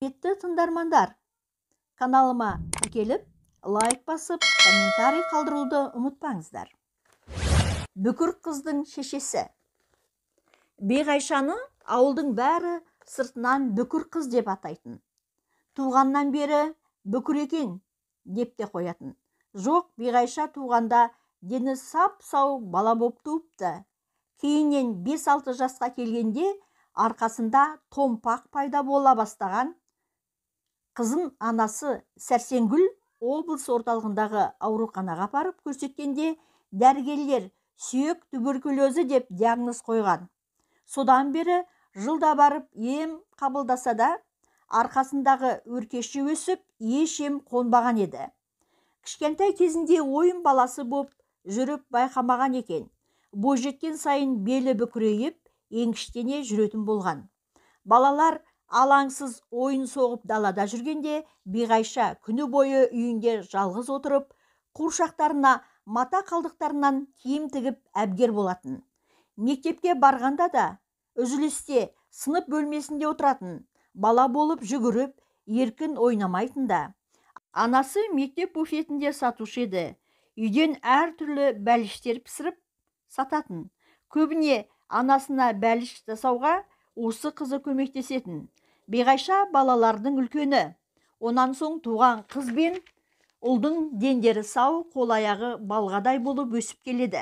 Құрметті тыңдармандар, каналыма тіркеліп, лайк басып, комментарий қалдыруды ұмытпаңыздар. Бүкір қыздың шешесі. Биғайшаны ауылдың бәрі сыртынан бүкір қыз деп атайтын. Туғаннан бері бүкір екен деп те қоятын. Жоқ, Биғайша туғанда дені сап-сау бала боп туыпты. Кейіннен 5-6 жасқа келгенде арқасында томпақ пайда бола бастаған. Қызын анасы Сәрсенгүл облыс орталығындағы ауруханаға апарып көрсеткенде дәрігерлер сүйек туберкулезі деп диагноз қойған. Содан бері жылда барып ем қабылдаса да, арқасындағы өркеші өсіп, еш ем қонбаған еді. Кішкентай кезінде ойын баласы боп жүріп байқамаған екен. Бойжеткен сайын белі бүкірейіп, еңкіштене жүретін болған. Балалар алаңсыз ойын соғып далада жүргенде, Биғайша күні бойы үйінде жалғыз отырып, қуыршақтарына мата қалдықтарынан киім тігіп әбгер болатын. Мектепке барғанда да үзілісте сынып бөлмесінде отыратын, бала болып жүгіріп, еркін ойнамайтын да. Анасы мектеп буфетінде сатушы еді. Үйден әртүрлі бәліштер пісіріп сататын. Көбіне анасына бәліш жасауға осы қызы көмектесетін. Биғайша балалардың үлкені. Онан соң туған қыз бен ұлдың дендері сау, қол-аяғы балғадай болып өсіп келеді.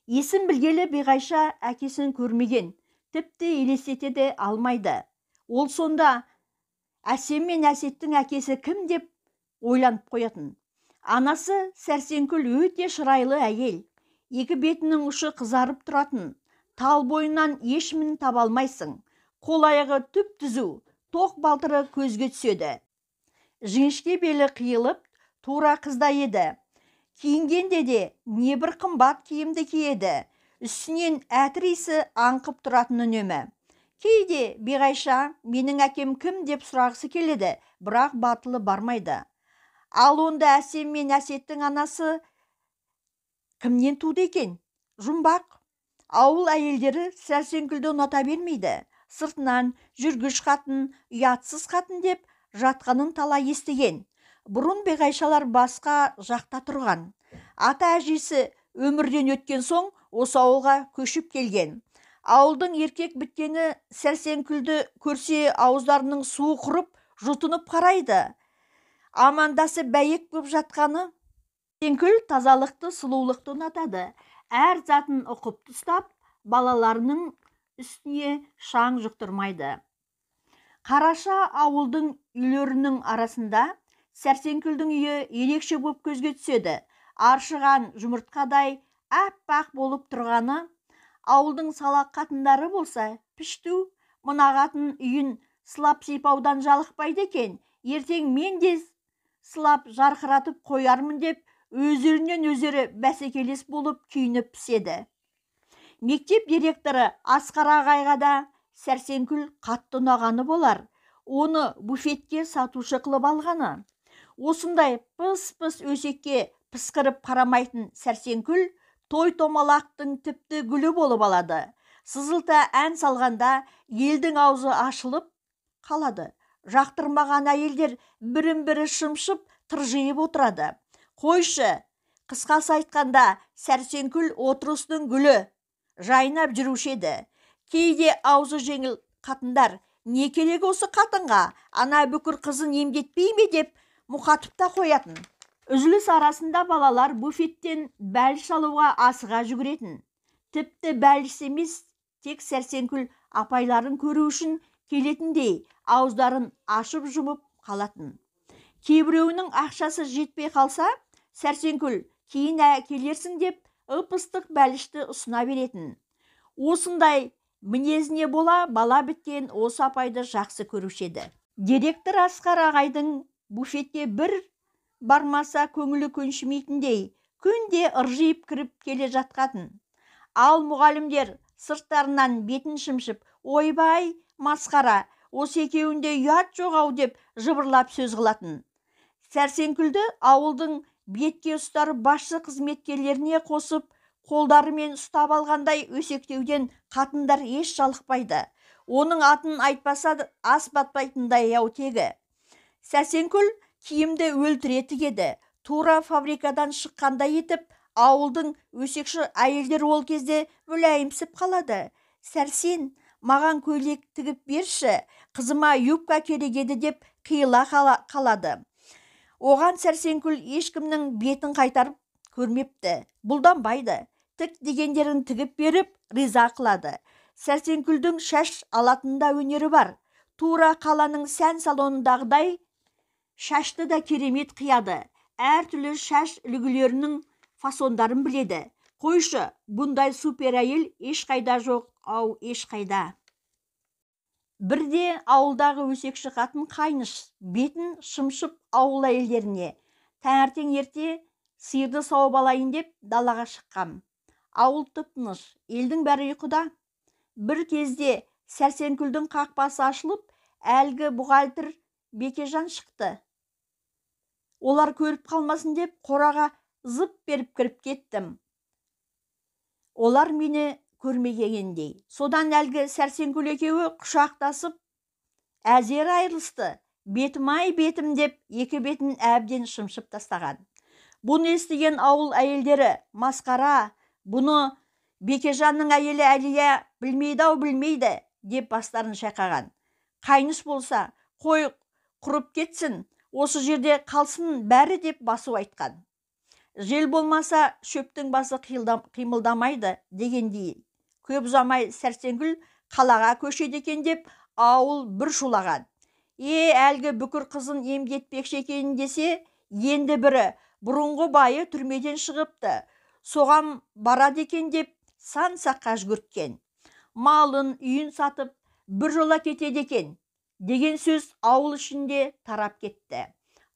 Есін білгелі Биғайша әкесін көрмеген, тіпті елестете де алмайды. Ол сонда Әсем мен Әсеттің әкесі кім деп ойланып қоятын. Анасы Сәрсенкүл өте шырайлы әйел. Екі бетінің ұшы қызарып тұратын. Тал бойынан ешмін таба алмайсың. Қол-аяғы түп-түзу, тоқ балтыры көзге түседі. Жіңішке белі қиылып, тура қыздай еді. Киінгенде де небір қымбат киімді киеді. Үстінен әтір иісі аңқып тұратын үнемі. Кейде Биғайша менің әкем кім деп сұрағысы келеді, бірақ батылы бармайды. Ал онда Әсем мен Әсеттің анасы кімнен туды екен? Жұмбақ. Ауыл әйелдері Сәрсенкүлді ұната бермейді. Сыртынан жүргіш қатын, ұятсыз қатын деп жатқанын талай естіген. Бұрын Биғайшалар басқа жақта тұрған. Ата әжесі өмірден өткен соң осы ауылға көшіп келген. Ауылдың еркек біткені Сәрсенкүлді көрсе ауыздарының суы құрып, жұтынып қарайды. Амандасы бәйек боп жатқаны. Сәрсенкүл тазалықты, сұлулықты ұнатады. Әр затын ұқыпты ұстап, балаларының үстіне шаң жұқтырмайды. Қараша ауылдың үйлерінің арасында Сәрсенкүлдің үйі ерекше боп көзге түседі. Аршыған жұмыртқадай аппақ болып тұрғаны. Ауылдың салақ қатындары болса, пішту, мына қатын үйін сылап сипаудан жалықпайды екен. Ертең мен де сылап жарқыратып қоярмын деп өздерінен өздері бәсекелес болып күйініп піседі. Мектеп директоры Асқар ағайға да Сәрсенкүл қатты ұнағаны болар. Оны буфетке сатушы қылып алғаны. Осындай пыс-пыс өсекке пысқырып қарамайтын Сәрсенкүл той-томалақтың тіпті гүлі болып алады. Сызылта ән салғанда елдің аузы ашылып қалады. Жақтырмаған әйелдер бірін-бірі шымшып, тыржиып отырады. Қойшы, қысқасы айтқанда, Сәрсенкүл отырыстың гүлі, жайнап жүруші еді. Кейде аузы жеңіл қатындар, не керек осы қатынға, ана бүкір қызын емдетпей ме деп мұқатып та қоятын. Үзіліс арасында балалар буфеттен бәліш алуға асыға жүгіретін. Тіпті бәліш емес, тек Сәрсенкүл апайларын көру үшін келетіндей ауыздарын ашып жұмып қалатын. Кейбіреуінің ақшасы жетпей қалса, Сәрсенкүл кейін әкелерсің деп ып-ыстық бәлішті ұсына беретін. Осындай мінезіне бола бала біткен осы апайды жақсы көруші еді. Директор Асқар ағайдың буфетке бір бармаса көңілі көншімейтіндей, күнде ыржиып кіріп келе жатқатын. Ал мұғалімдер сырттарынан бетін шымшып, ойбай, масқара, осы екеуінде ұят жоқ ау деп жыбырлап сөз қылатын. Сәрсенкүлді ауылдың бетке ұстар басшы қызметкерлеріне қосып, қолдарымен ұстап алғандай өсектеуден қатындар еш жалықпайды. Оның атын айтпаса ас батпайтындай ау тегі. Сәрсенкүл киімді өлтіре тігеді. Тура фабрикадан шыққандай етіп, ауылдың өсекші әйелдері ол кезде мүләйімсіп қалады. Сәрсен, маған көйлек тігіп берші, қызыма юбка керек еді деп қиыла қалады. Оған Сәрсенкүл ешкімнің бетін қайтарып көрмепті. Бұлданбайды. Тік дегендерін тігіп беріп, риза қылады. Сәрсенкүлдің шаш алатында өнері бар. Тура қаланың сән салонындағыдай шашты да керемет қияды. Әртүрлі шаш үлгілерінің фасондарын біледі. Қойшы, бұндай супер әйел ешқайда жоқ, ау ешқайда. Бірде ауылдағы өсекші қатын Қайныш бетін шымшып ауыл әйелдеріне таңертең ерте сиырды сауып алайын деп далаға шыққам. Ауыл тып-тыныш, елдің бәрі ұйқыда. Бір кезде Сәрсенкүлдің қақпасы ашылып, әлгі бухгалтер Бекежан шықты. Олар көріп қалмасын деп қораға зып беріп кіріп кеттім. Олар мені көрмегендей. Содан әлгі Сәрсенкүл екеуі құшақтасып әзер айырылысты. Бетім ай бетім деп екі бетін әбден шымшып тастаған. Бұны естіген ауыл әйелдері масқара, бұны Бекежанның әйелі Әлия білмейді ау білмейді деп бастарын шайқаған. Қайныш болса, қой құрып кетсін, осы жерде қалсын бәрі деп басу айтқан. Жел болмаса шөптің басы қимылдамайды дегендей. Көп ұзамай Сәрсенкүл қалаға көшеді екен деп ауыл бір шулаған. Әлгі бүкір қызын емдетпекші екен десе, енді бірі бұрынғы байы түрмеден шығыпты, соған барады екен деп сан саққа жүгірткен. Малын, үйін сатып бір жола кетеді екен деген сөз ауыл ішінде тарап кетті.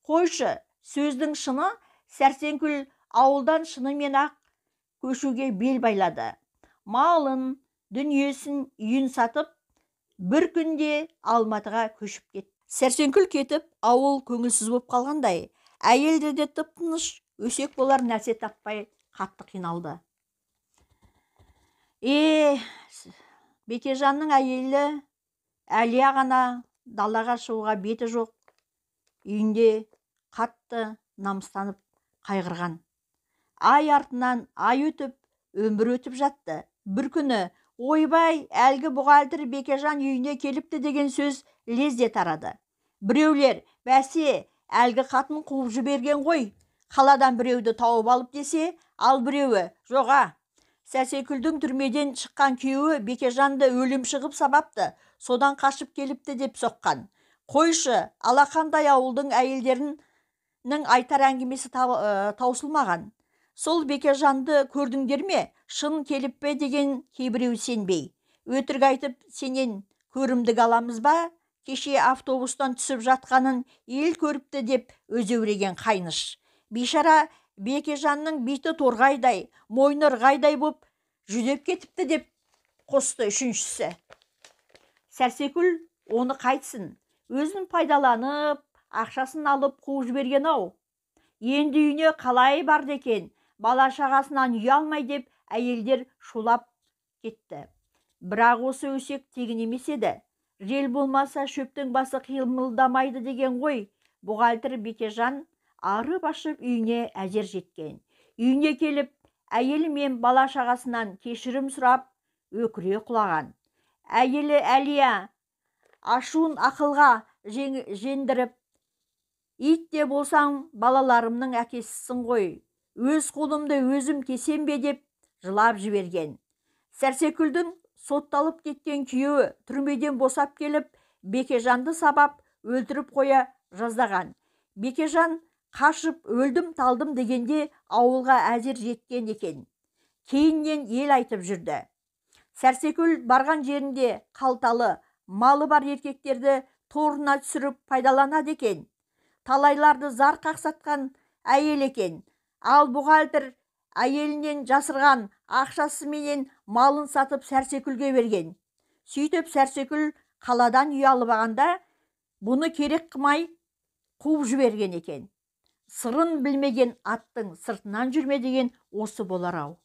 Қойшы, сөздің шыны Сәрсенкүл ауылдан шынымен ақ көшуге бел байлады. Малын, дүниесін, үйін сатып, бір күнде Алматыға көшіп кетті. Сәрсенкүл кетіп, ауыл көңілсіз боп қалғандай, әйелдер де тып-тыныш, өсек болар нәрсе таппай қатты қиналды. Бекежанның әйелі Әлия ғана далаға шығуға беті жоқ, үйінде қатты намыстанып қайғырған. Ай артынан ай өтіп, өмір өтіп жатты. Бір күні, ойбай, әлгі бухгалтер Бекежан үйіне келіпті деген сөз лезде тарады. Біреулер, бәсе, әлгі қатын қуып жіберген ғой, қаладан біреуді тауып алып десе, ал біреуі, жоға, Сәрсенкүлдің түрмеден шыққан күйеуі Бекежанды өлім шығып сабапты, содан қашып келіпті деп соққан. Қойшы, алақандай ауылдың әйелдерінің айтар әңгімесі таусылмаған. Сол Бекежанды көрдіңдер ме, шын келіп пе деген кейбіреу сенбей. Өтірік айтып сенен көрімдік аламыз ба? Кеше автобустан түсіп жатқанын ел көріпті деп өзеуреген Қайныш. Бейшара Бекежанның беті торғайдай, мойны ырғайдай боп жүдеп кетіпті деп қосты үшіншісі. Сәрсекүл оны қайтсын, өзін пайдаланып, ақшасын алып қуып жіберген ау. Енді үйіне қалай барды екен, бала шағасынан ұялмай деп әйелдер шулап кетті. Бірақ осы өсек тегін емес еді. Жел болмаса шөптің басы қимылдамайды деген ғой. Бухгалтер Бекежан арып ашып үйіне әзер жеткен. Үйіне келіп, әйелі мен бала шағасынан кешірім сұрап, өкіре құлаған. Әйелі Әлия ашуын ақылға жендіріп, ит те болсаң балаларымның әкесісің ғой, өз қолымды өзім кесем бе деп жылап жіберген. Сәрсекүлдің сотталып кеткен күйеуі түрмеден босап келіп, Бекежанды сабап өлтіріп қоя жаздаған. Бекежан қашып өлдім талдым дегенде ауылға әзер жеткен екен. Кейіннен ел айтып жүрді. Сәрсекүл барған жерінде қалталы, малы бар еркектерді торына түсіріп пайдаланады екен. Талайларды зар қақсатқан әйел екен. Ал бухгалтер әйелінен жасырған ақшасы менен малын сатып Сәрсекүлге берген. Сөйтіп Сәрсекүл қаладан үй алып алғанда бұны керек қылмай қуып жіберген екен. Сырын білмеген аттың сыртынан жүрме деген осы болар ау.